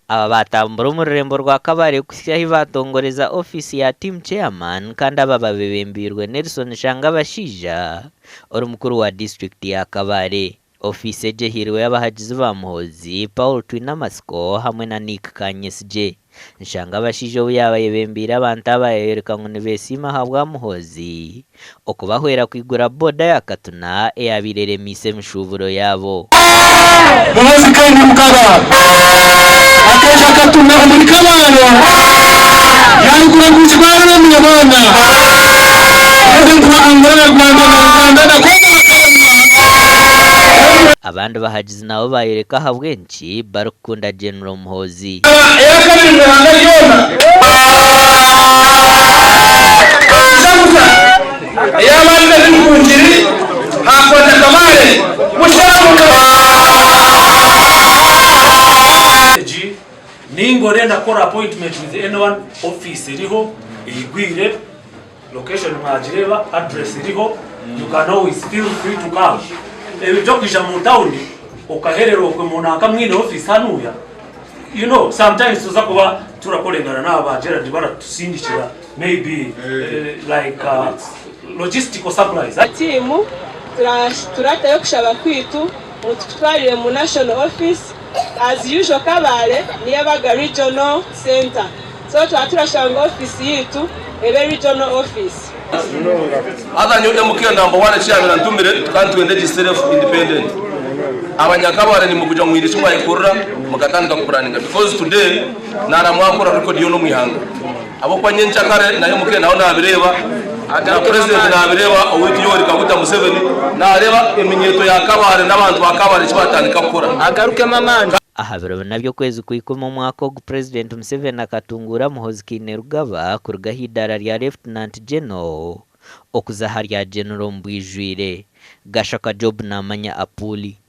Aba baatambura omu rurembo rwa Kabale kuhitsya ahi baatongoreza ofiisi ya Team Chairman kandi aba babebembeirwe Nelson Shangabashaija ori mukuru wa disiturikiti ya Kabale. Ofiisi egi ehairweyo abahagizi ba Muhoozi, Paul Twinamatsiko hamwe na Nick Kanyesigye. Nshangabashaija obu yaaba ayebembeire abantu aba yayoreka ngu nibeesiima ahabwa Muhoozi okubahwera kwigura boda ya Katuna eyabaire eremiise emishuuburo yaabo. Muhoozi Kainerugaba akaija Katuna omuri Kabale yaigura orwigi rw'abaremire boona. President wa Angola na Rwanda na Uganda na Congo bakaremwa. Abandi bahagizi nabo bayoreka ahabw'enki barikukunda General Muhoozi. Eyakabiri omu ihanga ryona okujaguza eyabandize ni Rukungiri hakwata Kabale mushango. Egi ninga orenda kukora appointment with anyone office eriho eigwire location mwagireeba address eriho you can always feel free to come ebi by'okwija mu town okahererwa okwe munanka mwine office hanuya you know sometimes tuza kuba turakorengana n'aba ba Gerald baratusindikira maybe like logistical supplies. Tiimu turatayo okushaba kwitu ngu tukutwarire mu national office as usual Kabale niyo ebaga regional centre so twaba turashaba ngu office yitu ebe regional office. Haza nyowe MK number one eki yaabaire antumire tukaba nitwenda egi self independent. Abanyakabare nimukugira ngu mwine eki mwayekorera mukatandika kupuraninga because today naaramwakora record yoona omu ihanga. Ahabw'okuba nyenkyakare na MK nawe naabireeba na president naabireeba owaitu Yoweri Kaguta Museveni naareeba eminyeeto ya Kabale n'abantu ba Kabale eki baatandika kukora. Agarukemu amaani. Aha biro bina by'okwezi kwa ikumi omwaka ogu, Purezidenti Museveni akatunguura Muhoozi Kainerugaba kuruga aha idaara rya Lieutenant General okuza aha rya General omu bwijwire. Gashaka Job Namanya Apuuli.